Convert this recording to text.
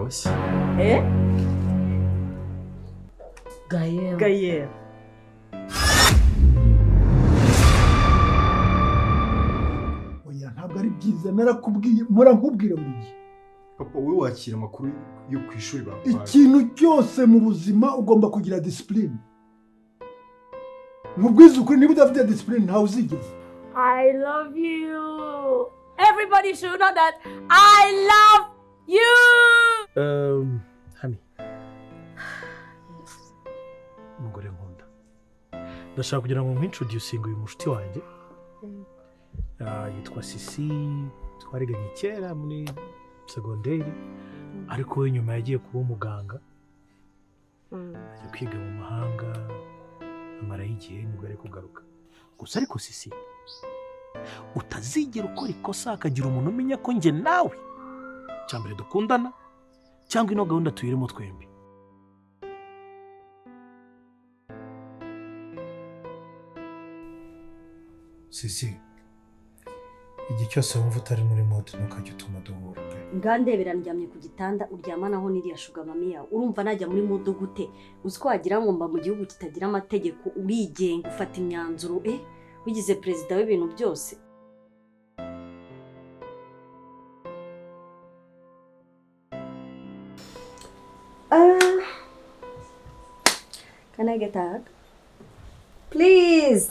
Biryoshye. Eh? Gael. Gael. Oya, ntabwo ari byiza. Narakubwiye, mpora nkubwira buri gihe. Papa, wowe wakira amakuru yo ku ishuri baguhaye? Ikintu cyose mu buzima ugomba kugira discipline. Nkubwize ukuri, niba udafite discipline ntawe uzigeza. I love you. Everybody should know that I love you. Honey, umugore nkunda, ndashaka kugira ngo nkwintroducinge uyu mushuti wanjye. Yitwa Sisi, twariganye kera muri segonderi, ariko we nyuma yagiye kuba umuganga, ajya kwiga mu mahanga, amarayo igihe, nibwo ari kugaruka gusa. Ariko Sisi, utazigera ukora ikosa hakagira umuntu umenya ko njye nawe cya mbere dukundana cyangwa ino gahunda tuyirimo twembi. Sisi, igihe cyose wumva utari muri mood, ntukajya utuma duhura pe. Ngandebera, ndyamye ku gitanda uryamanaho n'iriya sugar mummy yawe. Urumva najya muri mood gute? Uzi ko wagira ngo mba mu gihugu kitagira amategeko? Urigenga, ufata imyanzuro, wigize perezida w'ibintu byose. Ah, can I get a hug? Please.